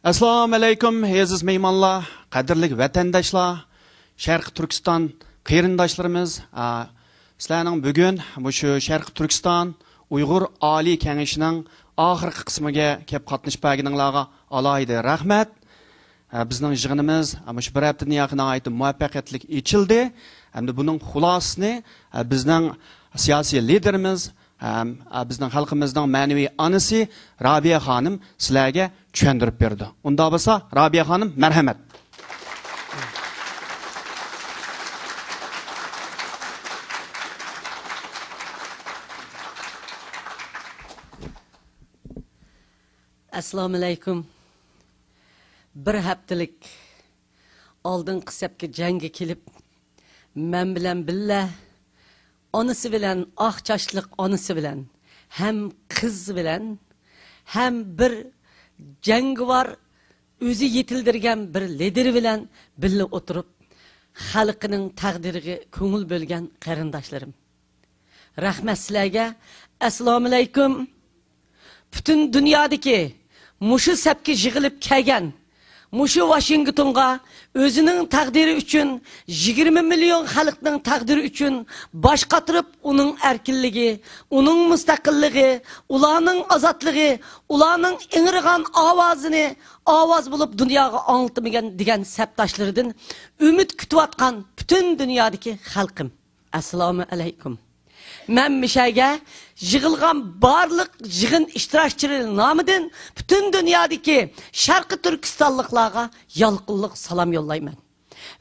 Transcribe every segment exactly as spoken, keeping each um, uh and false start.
ئەسسالامۇ ئەلەيكۇم، ئەزىز مېھمانلار، قەدىرلىك ۋەتەنداشلار، شەرقىي تۈركىستان قېرىنداشلىرىمىز، ئا، سىلەرنىڭ بۈگۈن مۇشۇ شەرقىي تۈركىستان ئۇيغۇر ئالىي كېڭىشىنىڭ ئاخىرقى قىسمىگە كېلىپ قاتنىشىپ بەرگىنىڭلارغا ئالاھىدە رەھمەت. ئا، بىزنىڭ يىغىنىمىز، ئا، مۇشۇ بىر ھەپتىدىن ياقى ناھايىتى مۇۋەپپەقىيەتلىك ئېچىلدى. ھەمدە بۇنىڭ خۇلاسىسىنى، ئا، بىزنىڭ سىياسىي لىدېرىمىز، ھەم، ئا، بىزنىڭ خەلقىمىزنىڭ مەنىۋى ئانىسى رابىيە خانىم سىلەرگە چۈشەندۈرۈپ بېرىدۇ. ئۇنداق بولسا، رابىيە خانىم، مەرھەمەت. ئەسسالامۇ ئەلەيكۇم. بىر ھەپتىلىك ئالدىنقى سەپكە جەڭگە كېلىپ، مەن بىلەن بىللە، ئانىسى بىلەن، ئاق چاچلىق ئانىسى بىلەن، ھەم قىزى بىلەن، ھەم بىر جەڭگىۋار، ئۆزى يېتىلدۈرگەن بىر لىدىرى بىلەن بىللە ئولتۇرۇپ، خەلقىنىڭ تەقدىرىگە كۆڭۈل بۆلگەن قېرىنداشلىرىم. رەھمەت سىلەرگە. ئەسسالامۇئەلەيكۇم. پۈتۈن دۇنيادىكى مۇشۇ سەپكە يىغىلىپ كەلگەن، مۇشۇ ۋاشىنگتونغا ئۆزىنىڭ تەقدىرى ئۈچۈن، يىگىرمە مىليون خەلقنىڭ تەقدىرى ئۈچۈن باش قاتۇرۇپ، ئۇنىڭ ئەركىنلىكى، ئۇنىڭ مۇستەقىللىقى، ئۇلارنىڭ ئازادلىقى، ئۇلارنىڭ ئىڭرىغان ئاۋازىنى ئاۋاز بولۇپ دۇنياغا ئاڭلىتىمىكەن دېگەن سەپداشلىرىدىن ئۈمىد كۈتۈۋاتقان پۈتۈن دۇنيادىكى خەلقىم. ئەسسالامۇ ئەلەيكۇم. مەن مىشەگە يىغىلغان بارلىق يىغىن ئىشتىراكچىلىرى نامىدىن پۈتۈن دۇنيادىكى شەرقىي تۈركىستانلىقلارغا يالقۇنلۇق سالام يوللايمەن.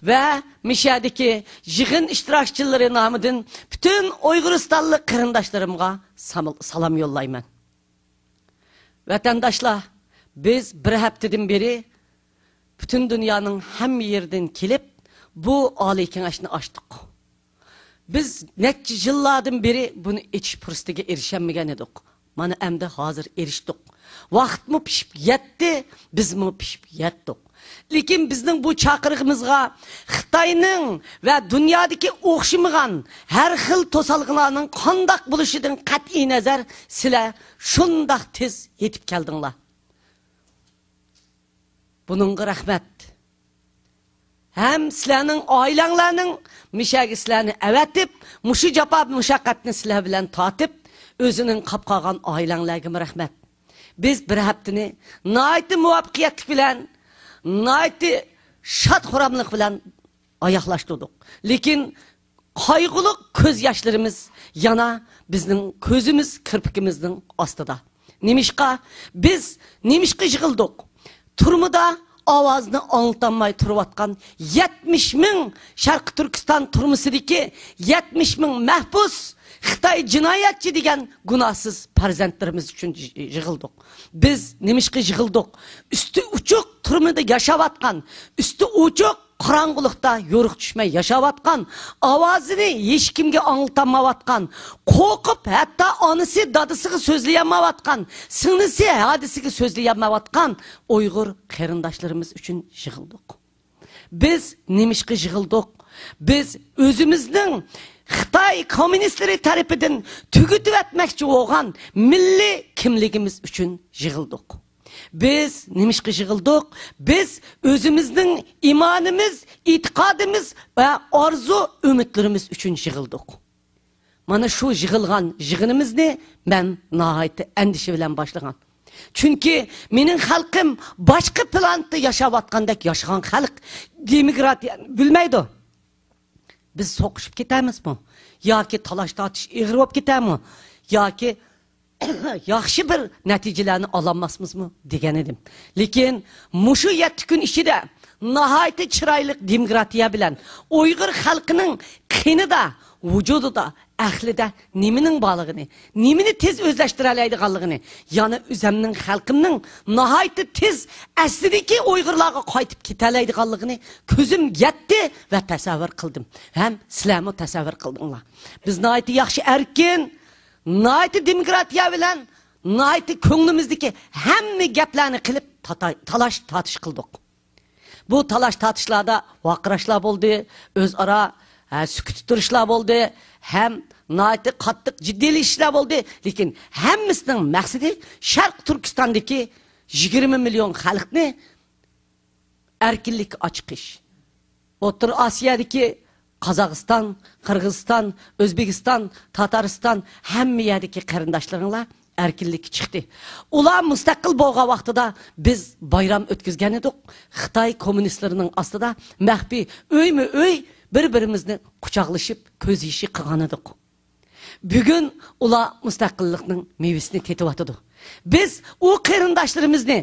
ۋە مىشەدىكى يىغىن ئىشتىراكچىلىرى نامىدىن پۈتۈن ئۇيغۇرىستانلىق قېرىنداشلىرىمغا سام-، سالام يوللايمەن. ۋەتەنداشلار، بىز بىر ھەپتىدىن بېرى پۈتۈن دۇنيانىڭ ھەممە يېرىدىن كېلىپ، بۇ ئالىي كېڭەشنى ئاچتۇق. بىز نەچچە يىللاردىن بېرى بۇنى ئېچىش پۇرسىتىگە ئېرىشەلمىگەن ئىدۇق. مانا ئەمدى ھازىر ئېرىشتۇق. ۋاقىتمۇ پىشىپ يەتتى، بىزمۇ پىشىپ يەتتۇق. لېكىن بىزنىڭ بۇ چاقىرىقىمىزغا خىتاينىڭ ۋە دۇنيادىكى ئوخشىمىغان ھەر خىل توسالغۇلارنىڭ قانداق بولۇشىدىن قەتئىينەزەر، سىلەر شۇنداق تېز يېتىپ كەلدىڭلار. بۇنىڭغا رەھمەت. ھەم سىلەرنىڭ ئائىلەڭلارنىڭ مىشەگە سىلەرنى ئەۋەتىپ، مۇشۇ جاپا مۇشەققەتنى سىلەر بىلەن تارتىپ، ئۆزىنىڭ قاپ قالغان ئائىلەڭلەرگىمۇ رەھمەت. بىز بىر ھەپتىنى ناھايىتى مۇۋەپپەقىيەتلىك بىلەن، ناھايىتى شاد-خۇراملىق بىلەن ئاياغلاشتۇردۇق. لېكىن قايغۇلۇق كۆز ياشلىرىمىز يەنە بىزنىڭ كۆزىمىز كىرپىكىمىزنىڭ ئاستىدا. نېمىشقا؟ بىز نېمىشقا يىغىلدۇق؟ تۈرمىدە ئاۋازىنى ئاڭلىتالماي تۇرۇۋاتقان يەتمىش مىڭ، شەرقىي تۈركىستان تۈرمىسىدىكى يەتمىش مىڭ مەھبۇس، خىتاي جىنايەتچى دېگەن گۇناھسىز پەرزەنتلىرىمىز ئۈچۈن يىغىلدۇق. بىز نېمىشقا يىغىلدۇق؟ ئۈستى ئوچۇق تۈرمىدە ياشاۋاتقان، ئۈستى ئوچۇق قاراڭغۇلۇقتا يورۇق چۈشمەي ياشاۋاتقان، ئاۋازىنى ھېچكىمگە ئاڭلىتالمايۋاتقان، قورقۇپ ھەتتا ئانىسى دادىسىغا سۆزلىيەلمەيۋاتقان، سىڭلىسى ھادىسىگە سۆزلىيەلمەيۋاتقان ئۇيغۇر قېرىنداشلىرىمىز ئۈچۈن يىغىلدۇق. بىز نېمىشقا يىغىلدۇق؟ بىز ئۆزىمىزنىڭ خىتاي كوممۇنىستلىرى تەرىپىدىن تۈگىتىۋەتمەكچى بولغان مىللىي كىملىكىمىز ئۈچۈن يىغىلدۇق. بىز نېمىشقا يىغىلدۇق؟ بىز ئۆزىمىزنىڭ ئىمانىمىز، ئېتىقادىمىز ۋە ئارزۇ-ئۈمىدلىرىمىز ئۈچۈن يىغىلدۇق. مانا شۇ يىغىلغان يىغىنىمىزنى مەن ناھايىتى ئەندىشە بىلەن باشلىغان. چۈنكى مېنىڭ خەلقىم باشقا پلانېتتا ياشاۋاتقاندەك ياشىغان خەلق، دېموكراتىيەنى بىلمەيدۇ. بىز سوقۇشۇپ كېتەمىزمۇ؟ ياكى تالاش-تارتىش ئېغىر بولۇپ كېتەرمۇ؟ ياكى ياخشى بىر نەتىجىلەرنى ئالالماسمىزمۇ دېگەن ئىدىم. لېكىن مۇشۇ يەتتە كۈن ئىچىدە ناھايىتى چىرايلىق دېموكراتىيە بىلەن ئۇيغۇر خەلقىنىڭ قېنىدا، ۋۇجۇدىدا، ئەقلىدە نېمىنىڭ بارلىقىنى، نېمىنى تېز ئۆزلەشتۈرەلەيدىغانلىقىنى، يەنە ئۆزەمنىڭ خەلقىمنىڭ ناھايىتى تېز ئەسلىدىكى ئۇيغۇرلارغا قايتىپ كېتەلەيدىغانلىقىنى كۆزۈم يەتتى ۋە تەسەۋۋۇر قىلدىم. ھەم سىلەرمۇ تەسەۋۋۇر قىلدىڭلار. بىز ناھايىتى ياخشى ئەركىن، ناھايىتى دېموكراتىيە بىلەن ناھايىتى كۆڭلىمىزدىكى ھەممە گەپلەرنى قىلىپ تاتا-، تالاش-تارتىش قىلدۇق. بۇ تالاش-تارتىشلاردا ۋارقىراشلار بولدى، ئۆزئارا، ھە، سۈكۈتتە تۇرۇشلار بولدى، ھەم ناھايىتى قاتتىق جىددىيلىشىشلار بولدى. لېكىن ھەممىسىنىڭ مەقسىتى شەرقىي تۈركىستاندىكى يىگىرمە مىليون خەلقنى ئەركىنلىككە ئاچىقىش. ئوتتۇرا ئاسىيادىكى قازاقىستان، قىرغىزىستان، ئۆزبېكىستان، تاتارىستان، ھەممە يەردىكى قېرىنداشلىرىڭلار ئەركىنلىككە چىقتى. ئۇلار مۇستەقىل بولغان ۋاقتىدا بىز بايرام ئۆتكۈزگەن ئىدۇق. خىتاي كوممۇنىستلىرىنىڭ ئاستىدا مەخپىي ئۆيمۇ ئۆي بىر-بىرىمىزنى قۇچاقلىشىپ كۆز يېشى قىلغان ئىدۇق. بۈگۈن ئۇلار مۇستەقىللىقنىڭ مېۋىسىنى تېتىۋاتىدۇ. بىز ئۇ قېرىنداشلىرىمىزنى،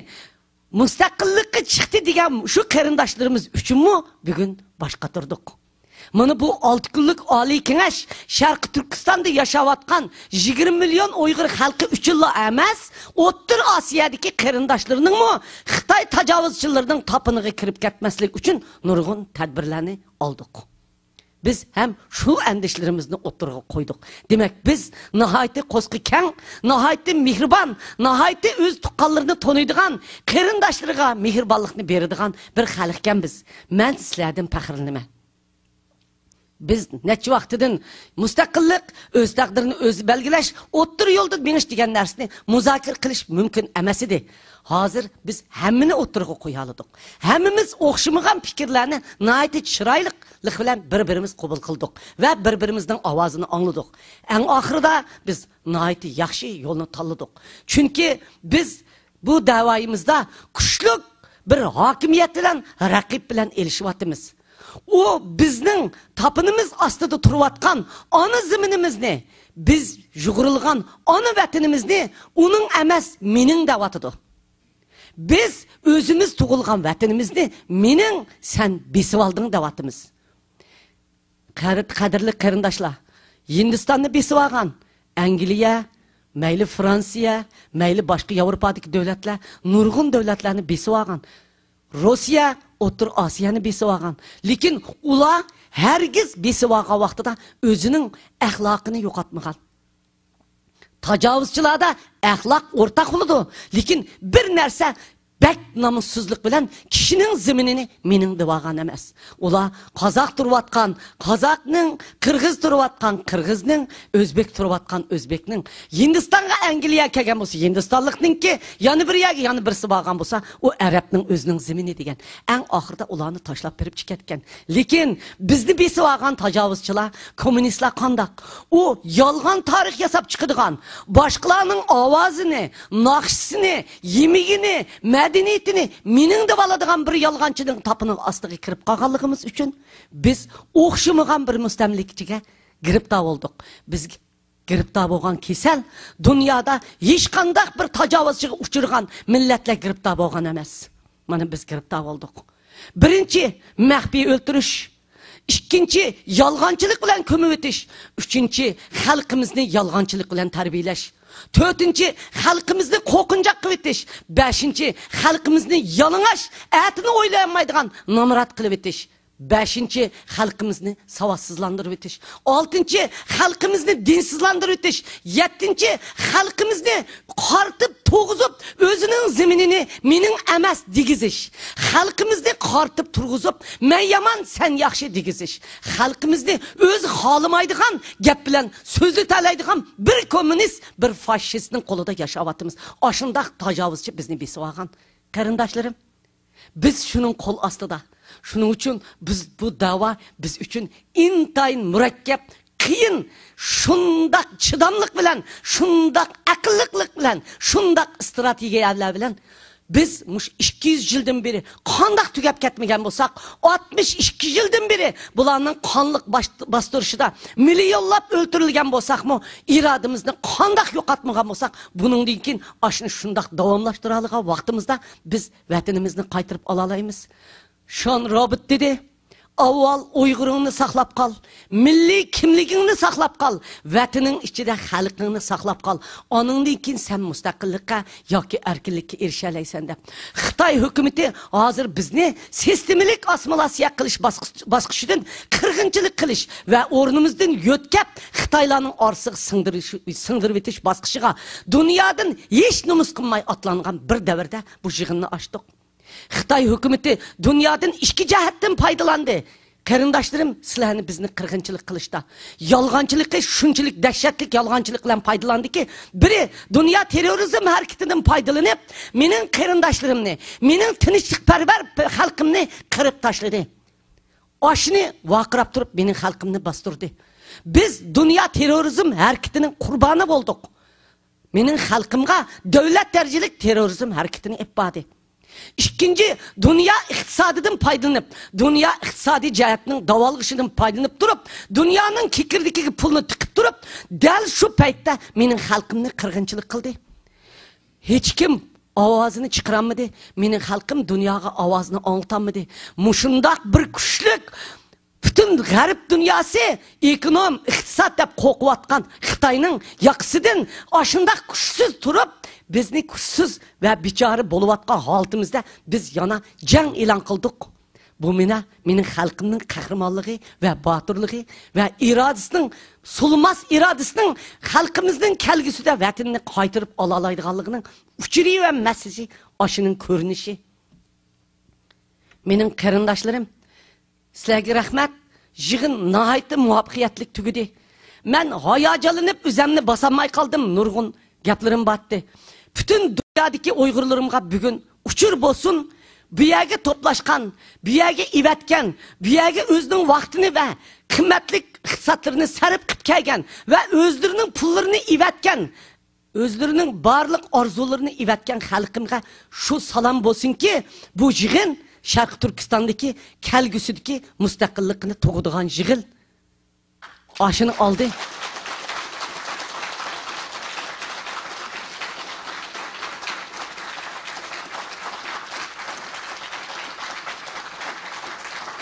مۇستەقىللىققا چىقتى دېگەن شۇ قېرىنداشلىرىمىز ئۈچۈنمۇ بۈگۈن باش قاتۇردۇق. مانا بۇ ئالتە كۈنلۈك ئالىي كېڭەش شەرقىي تۈركىستاندا ياشاۋاتقان يىگىرمە مىليون ئۇيغۇر خەلقى ئۈچۈنلا ئەمەس، ئوتتۇرا ئاسىيادىكى قېرىنداشلىرىنىڭمۇ خىتاي تاجاۋۇزچىلىرىنىڭ تاپىنىغا كىرىپ كەتمەسلىك ئۈچۈن نۇرغۇن تەدبىرلەرنى ئالدۇق. بىز ھەم شۇ ئەندىشىلىرىمىزنى ئوتتۇرىغا قويدۇق. دېمەك، بىز ناھايىتى قورسىقى كەڭ، ناھايىتى مېھرىبان، ناھايىتى ئۆز تۇغقانلىرىنى تونۇيدىغان، قېرىنداشلىرىغا مېھرىبانلىقنى بېرىدىغان بىر خەلقكەنبىز. مەن سىلەردىن پەخىرلىنىمەن. بىز نەچچە ۋاقتىدىن مۇستەقىللىق، ئۆز تەقدىرىنى ئۆزى بەلگىلەش، ئوتتۇرا يولدا مېڭىش دېگەن نەرسىنى مۇزاكىرە قىلىش مۇمكىن ئەمەس ئىدى. ھازىر بىز ھەممىنى ئوتتۇرىغا قويالىدۇق. ھەممىمىز ئوخشىمىغان پىكىرلەرنى ناھايىتى چىرايلىقلىق بىلەن بىر-بىرىمىز قوبۇل قىلدۇق ۋە بىر-بىرىمىزنىڭ ئاۋازىنى ئاڭلىدۇق. ئەڭ ئاخىرىدا بىز ناھايىتى ياخشى يولنى تاللىدۇق. چۈنكى بىز بۇ دەۋايىمىزدا كۈچلۈك بىر ھاكىمىيەت بىلەن، رەقىب بىلەن ئېلىشىۋاتىمىز. ئۇ بىزنىڭ تاپىنىمىز ئاستىدا تۇرۇۋاتقان ئانا زېمىنىمىزنى، بىز يۇغۇرۇلغان ئانا ۋەتىنىمىزنى ئۇنىڭ ئەمەس، مېنىڭ دەۋاتىدۇ. بىز ئۆزىمىز تۇغۇلغان ۋەتىنىمىزنى مېنىڭ، سەن بېسىۋالدىڭ دەۋاتىمىز. قەدىر-، قەدىرلىك قېرىنداشلار، ھىندىستاننى بېسىۋالغان ئەنگلىيە، مەيلى فرانسىيە، مەيلى باشقا ياۋروپادىكى دۆلەتلەر، نۇرغۇن دۆلەتلەرنى بېسىۋالغان. روسىيە ئوتتۇرا ئاسىيانى بېسىۋالغان. لېكىن ئۇلار ھەرگىز بېسىۋالغان ۋاقتىدا ئۆزىنىڭ ئەخلاقىنى يوقاتمىغان. تاجاۋۇزچىلاردا ئەخلاق ئورتاق بولىدۇ، لېكىن بىر نەرسە بەك نامۇسسىزلىق بىلەن كىشىنىڭ زېمىنىنى مېنىڭ دەۋالغان ئەمەس. ئۇلار قازاق تۇرۇۋاتقان قازاقنىڭ، قىرغىز تۇرۇۋاتقان قىرغىزنىڭ، ئۆزبېك تۇرۇۋاتقان ئۆزبېكنىڭ، ھىندىستانغا ئەنگلىيە كەلگەن بولسا ھىندىستانلىقنىڭكى، يەنە بىر يەرگە يەنە بىرسى بارغان بولسا، ئۇ ئەرەبنىڭ ئۆزىنىڭ زېمىنى دېگەن. ئەڭ ئاخىرىدا ئۇلارنى تاشلاپ بېرىپ چىقىۋەتكەن. لېكىن بىزنى بېسىۋالغان تاجاۋۇزچىلار، كوممۇنىستلار قانداق؟ ئۇ يالغان تارىخ ياساپ چىقىدىغان، باشقىلارنىڭ ئاۋازىنى، ناخشىسىنى، يېمىكىنى، مەدەنىيىتىنى مېنىڭ دەۋالىدىغان بىر يالغانچىنىڭ تاپىنىڭ ئاستىغا كىرىپ قالغانلىقىمىز ئۈچۈن بىز ئوخشىمىغان بىر مۇستەملىكىچىگە گىرىپتار بولدۇق. بىز گىرىپتار بولغان كېسەل دۇنيادا ھېچقانداق بىر تاجاۋۇزچىغا ئۇچرىغان مىللەتلەر گىرىپتار بولغان ئەمەس. مانا بىز گىرىپتار بولدۇق. بىرىنچى، مەخپىي ئۆلتۈرۈش. ئىككىنچى، يالغانچىلىق بىلەن كۆمۈۋېتىش. ئۈچىنچى، خەلقىمىزنى يالغانچىلىق بىلەن تەربىيەلەش. تۆتىنچى، خەلقىمىزنى قورقۇنچاق قىلىۋېتىش. بەشىنچى، خەلقىمىزنى يالىڭاچ، ئەتىنى ئويلىيالمايدىغان، نامرات قىلىۋېتىش. بەشىنچى، خەلقىمىزنى ساۋاتسىزلاندۇرۇۋېتىش. ئالتىنچى، خەلقىمىزنى دىنسىزلاندۇرۇۋېتىش. يەتتىنچى، خەلقىمىزنى قارىتىپ تۇرغۇزۇپ، ئۆزىنىڭ زېمىنىنى مېنىڭ ئەمەس دېگۈزۈش. خەلقىمىزنى قارىتىپ تۇرغۇزۇپ، مەن يامان، سەن ياخشى دېگۈزۈش. خەلقىمىزنى ئۆزى خالىمايدىغان گەپ بىلەن سۆزلىتەلەيدىغان بىر كوممۇنىست، بىر فاشىستنىڭ قولىدا ياشاۋاتىمىز. ئاشۇنداق تاجاۋۇزچى بىزنى بېسىۋالغان. قېرىنداشلىرىم، بىز شۇنىڭ قول ئاستىدا. شۇنىڭ ئۈچۈن بىز، بۇ دەۋا بىز ئۈچۈن ئىنتايىن مۇرەككەپ، قىيىن، شۇنداق چىداملىق بىلەن، شۇنداق ئەقىللىقلىق بىلەن، شۇنداق ئىستراتېگىيەلەر بىلەن بىز مۇشۇ ئىككى يۈز يىلدىن بېرى قانداق تۈگەپ كەتمىگەن بولساق، ئاتمىش ئىككى يىلدىن بېرى بۇلارنىڭ قانلىق باش-، باستۇرۇشىدا مىليونلاپ ئۆلتۈرۈلگەن بولساقمۇ، ئىرادىمىزنى قانداق يوقاتمىغان بولساق، بۇنىڭدىن كېيىن ئاشۇنى شۇنداق داۋاملاشتۇرالىغان ۋاقتىمىزدا بىز ۋەتىنىمىزنى قايتۇرۇپ ئالالايمىز. شون روبىرت دېدى، ئاۋۋال ئۇيغۇرۇڭنى ساقلاپ قال، مىللىي كىملىكىڭنى ساقلاپ قال، ۋەتىنىڭ ئىچىدە خەلقىڭنى ساقلاپ قال، ئانىڭدىن كېيىن سەن مۇستەقىللىققە ياكى ئەركىنلىككە ئېرىشەلەيسەن دەپ. خىتاي ھۆكۈمىتى ھازىر بىزنى سىستېمىلىك ئاسسىمىلياتسىيە قىلىش باسقۇچ-، باسقۇچىدىن قىرغىنچىلىق قىلىش ۋە ئورنىمىزدىن يۆتكەپ، خىتايلارنىڭ ئارىسىغا سىڭدۈرۈش-، سىڭدۈرۈۋېتىش باسقۇچىغا دۇنيادىن ھېچ نومۇس قىلماي ئاتلانغان بىر دەۋردە بۇ يىغىننى ئاچتۇق. خىتاي ھۆكۈمىتى دۇنيادىن ئىككى جەھەتتىن پايدىلاندى. قېرىنداشلىرىم، سىلەرنى بىزنى قىرغىنچىلىق قىلىشتا، يالغانچىلىقى شۇنچىلىك دەھشەتلىك يالغانچىلىق بىلەن پايدىلاندىكى، بىرى دۇنيا تېررورىزم ھەرىكىتىدىن پايدىلىنىپ، مېنىڭ قېرىنداشلىرىمنى، مېنىڭ تىنچلىقپەرۋەر خەلقىمنى قىرىپ تاشلىدى. ئاشۇنى ۋارقىراپ تۇرۇپ مېنىڭ خەلقىمنى باستۇردى. بىز دۇنيا تېررورىزم ھەرىكىتىنىڭ قۇربانى بولدۇق. مېنىڭ خەلقىمغا دۆلەت دەرىجىلىك تېررورىزم ھەرىكىتىنى ئېلىپ باردى. ئىككىنچى، دۇنيا ئىقتىسادىدىن پايدىلىنىپ، دۇنيا ئىقتىسادىي جەھەتنىڭ داۋالغۇشىدىن پايدىلىنىپ تۇرۇپ، دۇنيانىڭ كېكىردىكىگە پۇلنى تىقىپ تۇرۇپ، دەل شۇ پەيتتە مېنىڭ خەلقىمنى قىرغىنچىلىق قىلدى. ھېچكىم ئاۋازىنى چىقىرالمىدى. مېنىڭ خەلقىم دۇنياغا ئاۋازىنى ئاڭلىتالمىدى. مۇشۇنداق بىر كۈچلۈك، پۈتۈن غەرب دۇنياسى ئېكونوم، ئىقتىساد دەپ قورقۇۋاتقان خىتاينىڭ ياقىسىدىن ئاشۇنداق كۈچسىز تۇرۇپ، بىزنى كۈچسىز ۋە بىچارە بولۇۋاتقان ھالىتىمىزدە بىز يەنە جەڭ ئېلان قىلدۇق. بۇ مانا مېنىڭ خەلقىمنىڭ قەھرىمانلىقى ۋە باتۇرلۇقى ۋە ئىرادىسىنىڭ، سۇنماس ئىرادىسىنىڭ خەلقىمىزنىڭ كەلگۈسىدە ۋەتىنىنى قايتۇرۇپ ئالالايدىغانلىقىنىڭ ئۇچۇرى ۋە مەسىلىسى ئاشۇنىڭ كۆرۈنۈشى. مېنىڭ قېرىنداشلىرىم، سىلەرگە رەھمەت. يىغىن ناھايىتى مۇۋەپپەقىيەتلىك تۈگىدى. مەن ھاياجانلىنىپ ئۆزەمنى باسالماي قالدىم، نۇرغۇن گەپلىرىم بارتتى. پۈتۈن دۇنيادىكى ئۇيغۇرلىرىمغا بۈگۈن ئۇچۇر بولسۇن، بۇ يەرگە توپلاشقان، بۇ يەرگە ئېۋەتكەن، بۇ يەرگە ئۆزىنىڭ ۋاقتىنى ۋە قىممەتلىك ئىقتىسادلىرىنى سەرپ قىلىپ كەلگەن ۋە ئۆزلىرىنىڭ پۇللىرىنى ئېۋەتكەن، ئۆزلىرىنىڭ بارلىق ئارزۇلىرىنى ئېۋەتكەن خەلقىمگە شۇ سالام بولسۇنكى، بۇ يىغىن شەرقىي تۈركىستاندىكى كەلگۈسىدىكى مۇستەقىللىقىنى تۇغىدىغان يىغىن. ئاشۇنى ئالدى.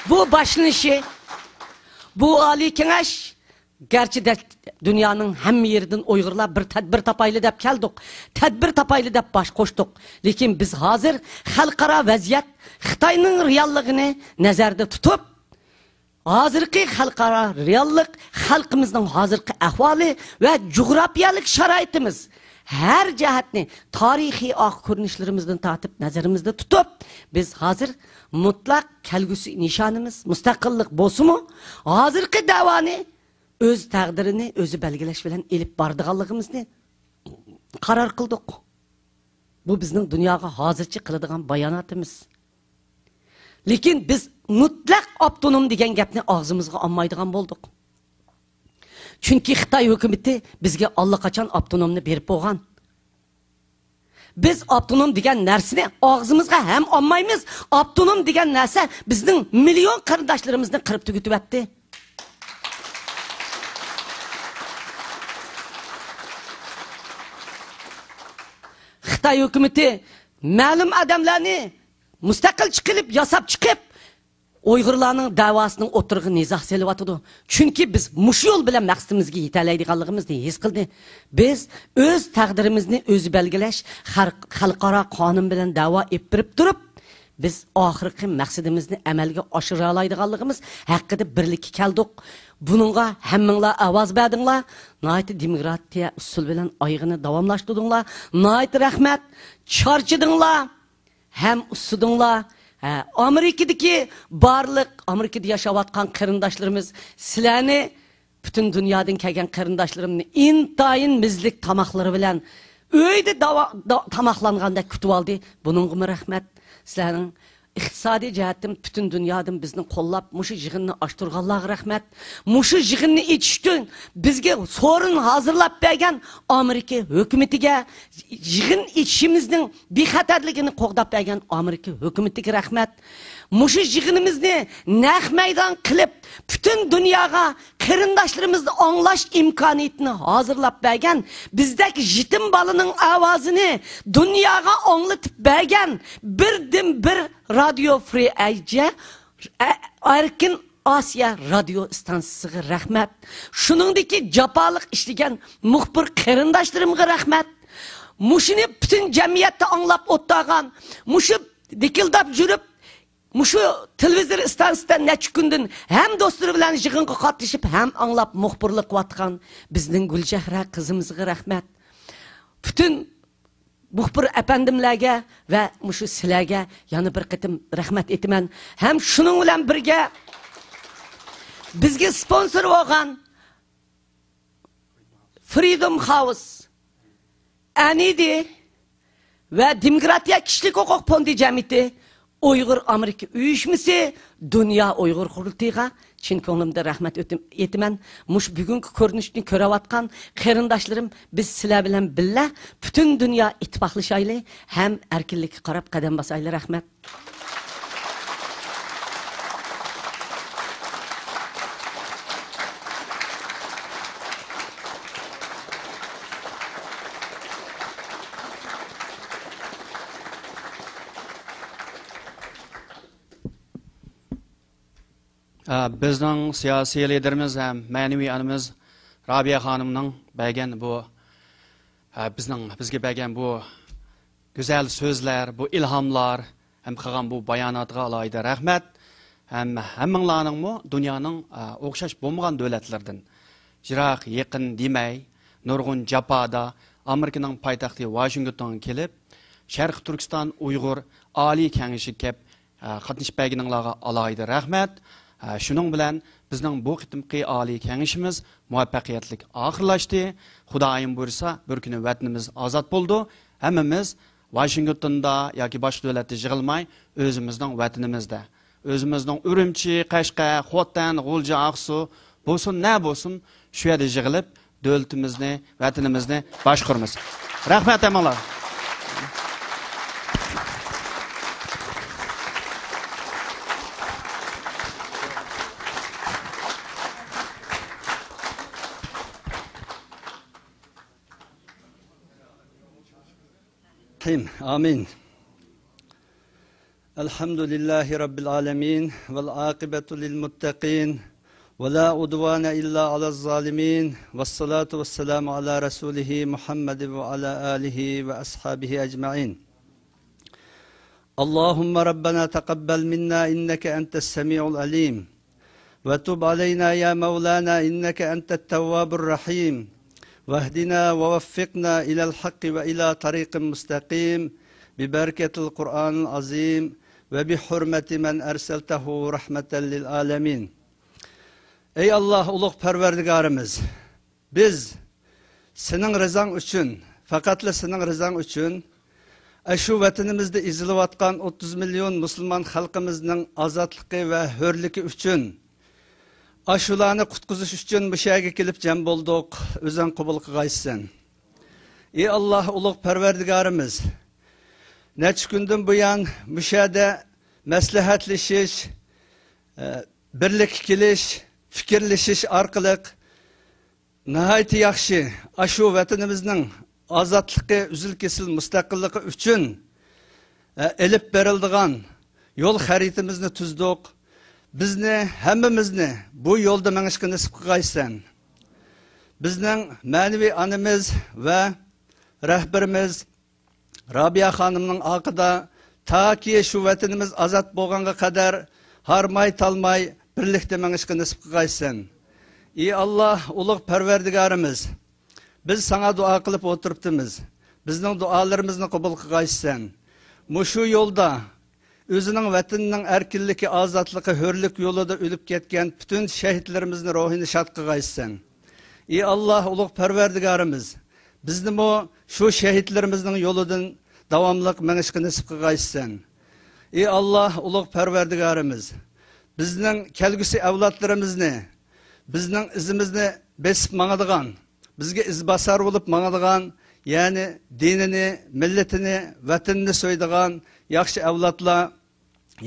بۇ باشلىنىشى، بۇ ئالىي كېڭەش، گەرچە دە-، دۇنيانىڭ ھەممە يېرىدىن ئۇيغۇرلار بىر تەدبىر تاپايلى دەپ كەلدۇق، تەدبىر تاپايلى دەپ باش قوشتۇق، لېكىن بىز ھازىر خەلقئارا ۋەزىيەت، خىتاينىڭ رېئاللىقىنى نەزەردە تۇتۇپ، ھازىرقى خەلقئارا رېئاللىق، خەلقىمىزنىڭ ھازىرقى ئەھۋالى ۋە جۇغراپىيەلىك شارائىتىمىز، ھەر جەھەتنى تارىخىي ئارقا كۆرۈنۈشلىرىمىزدىن تارتىپ نەزىرىمىزدە تۇتۇپ، بىز ھازىر مۇتلەق كەلگۈسى نىشانىمىز مۇستەقىللىق بولسىمۇ، ھازىرقى دەۋانى ئۆز تەقدىرىنى ئۆزى بەلگىلەش بىلەن ئېلىپ بارىدىغانلىقىمىزنى قارار قىلدۇق. بۇ بىزنىڭ دۇنياغا ھازىرچە قىلىدىغان باياناتىمىز. لېكىن بىز مۇتلەق ئاپتونوم دېگەن گەپنى ئاغزىمىزغا ئالمايدىغان بولدۇق. چۈنكى خىتاي ھۆكۈمىتى بىزگە ئاللىقاچان ئاپتونومنى بېرىپ بولغان. بىز ئاپتونوم دېگەن نەرسىنى ئاغزىمىزغا ھەم ئالمايمىز. ئاپتونوم دېگەن نەرسە بىزنىڭ مىليون قېرىنداشلىرىمىزنى قىرىپ تۈگىتىۋەتتى. خىتاي ھۆكۈمىتى مەلۇم ئادەملەرنى مۇستەقىل چىقىرىپ، ياساپ چىقىپ، ئۇيغۇرلارنىڭ دەۋاسىنىڭ ئوتتۇرىغا نىزا سېلىۋاتىدۇ. چۈنكى بىز مۇشۇ يول بىلەن مەقسىتىمىزگە يېتەلەيدىغانلىقىمىزنى ھېس قىلدى. بىز ئۆز تەقدىرىمىزنى ئۆزى بەلگىلەش، خەر-، خەلقئارا قانۇن بىلەن دەۋا ئېلىپ بېرىپ تۇرۇپ، بىز ئاخىرقى مەقسىتىمىزنى ئەمەلگە ئاشۇرالايدىغانلىقىمىز ھەققىدە بىرلىككە كەلدۇق. بۇنىڭغا ھەممىڭلار ئاۋاز بەردىڭلار. ناھايىتى دېموكراتىيە ئۇسۇلى بىلەن ئايىغىنى داۋاملاشتۇردۇڭلار. ناھايىتى رەھمەت. چارچىدىڭلار. ھەم ئۇسسىدىڭلار. ھە، ئامېرىكىدىكى بارلىق ئامېرىكىدا ياشاۋاتقان قېرىنداشلىرىمىز، سىلەرنى، پۈتۈن دۇنيادىن كەلگەن قېرىنداشلىرىمنى ئىنتايىن مېززىلىك تاماقلىرى بىلەن ئۆيدە داۋا-، دا-، تاماقلانغاندەك كۈتۈۋالدى. بۇنىڭغىمۇ رەھمەت. سىلەرنىڭ ئىقتىسادىي جەھەتتىن پۈتۈن دۇنيادىن بىزنى قوللاپ، مۇشۇ يىغىننى ئاچتۇرغانلارغا رەھمەت. مۇشۇ يىغىننى ئېچىش ئۈچۈن بىزگە سورۇن ھازىرلاپ بەرگەن ئامېرىكا ھۆكۈمىتىگە، يىغىن ئېچىشىمىزنىڭ بىخەتەرلىكىنى قوغداپ بەرگەن ئامېرىكا ھۆكۈمىتىگە رەھمەت. مۇشۇ يىغىنىمىزنى نەق مەيدان قىلىپ، پۈتۈن دۇنياغا قېرىنداشلىرىمىزنى ئاڭلاش ئىمكانىيىتىنى ھازىرلاپ بەرگەن، بىزدەك يېتىم بالىنىڭ ئاۋازىنى دۇنياغا ئاڭلىتىپ بەرگەن بىردىنبىر رادىيو فرى ئەيجە، ئە-، ئەركىن ئاسىيا رادىيو ئىستانسىسىغا رەھمەت. شۇنىڭدىكى جاپالىق ئىشلىگەن مۇخبىر قېرىنداشلىرىمغا رەھمەت. مۇشۇنى پۈتۈن جەمئىيەتتە ئاڭلاپ ئولتۇرغان، مۇشۇ دىكىلداپ يۈرۈپ، مۇشۇ تېلېۋىزور ئىستانسىسىدا نەچچە كۈندىن ھەم دوستلىرى بىلەن يىغىنغا قاتنىشىپ، ھەم ئاڭلاپ مۇخبىرلىق قىلىۋاتقان بىزنىڭ گۈلچېھرە قىزىمىزغا رەھمەت. پۈتۈن مۇخبىر ئەپەندىملەرگە ۋە مۇشۇ سىلەرگە يەنە بىر قېتىم رەھمەت ئېيتىمەن. ھەم شۇنىڭ بىلەن بىرگە، بىزگە سپونسور بولغان فرىدوم خاۋس، ئەنىدى ۋە دېموكراتىيە كىشىلىك ھوقۇق فوندى جەمئىيىتى، ئۇيغۇر ئامېرىكا ئۇيۇشمىسى، دۇنيا ئۇيغۇر قۇرۇلتىيىغا چىن كۆڭلۈمدىن رەھمەت ئۆتۈم-، ئېيتىمەن. مۇشۇ بۈگۈنكى كۆرۈنۈشنى كۆرۈۋاتقان قېرىنداشلىرىم، بىز سىلەر بىلەن بىللە پۈتۈن دۇنيا ئىتتىپاقلىشايلى ھەم ئەركىنلىككە قاراپ قەدەم باسايلى. رەھمەت. ئە، بىزنىڭ سىياسىي لىدېرىمىز ھەم مەنىۋى ئانىمىز رابىيە خانىمنىڭ بەرگەن بۇ، ئە، بىزنىڭ، بىزگە بەرگەن بۇ گۈزەل سۆزلەر، بۇ ئىلھاملار ھەم قىلغان بۇ باياناتىغا ئالاھىدە رەھمەت. ھەم ھەممىڭلارنىڭمۇ دۇنيانىڭ، ئە، ئوخشاش بولمىغان دۆلەتلىرىدىن، يىراق، يېقىن دېمەي، نۇرغۇن جاپادا ئامېرىكىنىڭ پايتەختى ۋاشىنگتونغا كېلىپ، شەرقىي تۈركىستان ئۇيغۇر ئالىي كېڭىشىگە كەپ، ئە، قاتنىشىپ بەرگىنىڭلارغا ئالاھىدە رەھمەت. ئە، شۇنىڭ بىلەن بىزنىڭ بۇ قېتىمقى ئالىي كېڭىشىمىز مۇۋەپپەقىيەتلىك ئاخىرلاشتى. خۇدايىم بۇيرۇسا، بىر كۈنى ۋەتىنىمىز ئازاد بولىدۇ. ھەممىمىز ۋاشىنگتوندا ياكى باشقا دۆلەتتە يىغىلماي، ئۆزىمىزنىڭ ۋەتىنىمىزدە، ئۆزىمىزنىڭ ئۈرۈمچى، قەشقەر، خوتەن، غۇلجا، ئاقسۇ بولسۇن، نە بولسۇن، شۇ يەردە يىغىلىپ، دۆلىتىمىزنى، ۋەتىنىمىزنى باشقۇرىمىز. رەھمەت ھەممىڭلارغا. آمين. الحمد لله رب العالمين، والعاقبة للمتقين، ولا عدوان إلا على الظالمين، والصلاة والسلام على رسوله محمد وعلى آله وأصحابه أجمعين. اللهم ربنا تقبل منا إنك أنت السميع العليم، وتب علينا يا مولانا إنك أنت التواب الرحيم، واهدنا ووفقنا إلى الحق وإلى طريق مستقيم ببركة القرآن العظيم وبحرمة من أرسلته رحمة للعالمين. ئەي ئاللاھ، ئۇلۇغ پەرۋەردىگارىمىز، بىز سېنىڭ رىزاڭ ئۈچۈن، پەقەتلا سېنىڭ رىزاڭ ئۈچۈن، ئاشۇ ۋەتىنىمىزدە ئېزىلىۋاتقان ئوتتۇز مىليون مۇسۇلمان خەلقىمىزنىڭ ئازادلىقى ۋە ھۆرلۈكى ئۈچۈن، ئاشۇلارنى قۇتقۇزۇش ئۈچۈن مۇشۇ يەرگە كېلىپ جەم بولدۇق. ئۆزۈڭ قوبۇل قىلغايسەن. ئى ئاللاھ، ئۇلۇغ پەرۋەردىگارىمىز، نەچچە كۈندىن بۇيان مۇشۇ يەردە مەسلىھەتلىشىش، ئە، بىرلىككە كېلىش، پىكىرلىشىش ئارقىلىق ناھايىتى ياخشى، ئاشۇ ۋەتىنىمىزنىڭ ئازادلىقى، ئۈزۈل-كېسىل مۇستەقىللىقى ئۈچۈن، ئە، ئېلىپ بېرىلىدىغان يول خەرىتىمىزنى تۈزدۇق. بىزنى، ھەممىمىزنى بۇ يولدا مېڭىشقا نېسىپ قىلغايسەن. بىزنىڭ مەنىۋى ئانىمىز ۋە رەھبىرىمىز رابىيە خانىمنىڭ ئارقىدا تاكى شۇ ۋەتىنىمىز ئازاد بولغانغا قەدەر ھارماي-تالماي بىرلىكتە مېڭىشقا نېسىپ قىلغايسەن. ئى ئاللاھ، ئۇلۇغ پەرۋەردىگارىمىز، بىز ساڭا دۇئا قىلىپ ئولتۇرۇپتىمىز. بىزنىڭ دۇئالىرىمىزنى قوبۇل قىلغايسەن. مۇشۇ يولدا ئۆزىنىڭ ۋەتىنىنىڭ ئەركىنلىكى، ئازادلىقى، ھۆرلۈك يولىدا ئۆلۈپ كەتكەن پۈتۈن شەھىدلىرىمىزنى روھىنى شاد قىلغايسەن. ئى ئاللاھ، ئۇلۇغ پەرۋەردىگارىمىز، بىزنىمۇ شۇ شەھىدلىرىمىزنىڭ يولىدىن داۋاملىق مېڭىشقا نېسىپ قىلغايسەن. ئى ئاللاھ، ئۇلۇغ پەرۋەردىگارىمىز، بىزنىڭ كەلگۈسى ئەۋلادلىرىمىزنى، بىزنىڭ ئىزىمىزنى بېسىپ ماڭىدىغان، بىزگە ئىزباسار بولۇپ ماڭىدىغان، يەنى دىنىنى، مىللىتىنى، ۋەتىنىنى سۆيىدىغان ياخشى ئەۋلادلار،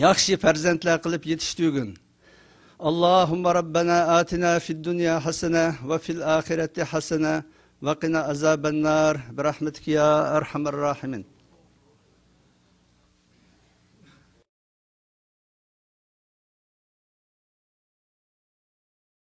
ياخشى پەرزەنتلەر قىلىپ يېتىشتۈرگىن. اللهم ربنا آتنا في الدنيا حسنة وفي الآخرة حسنة وقنا عذاب النار برحمتك يا أرحم الراحمين.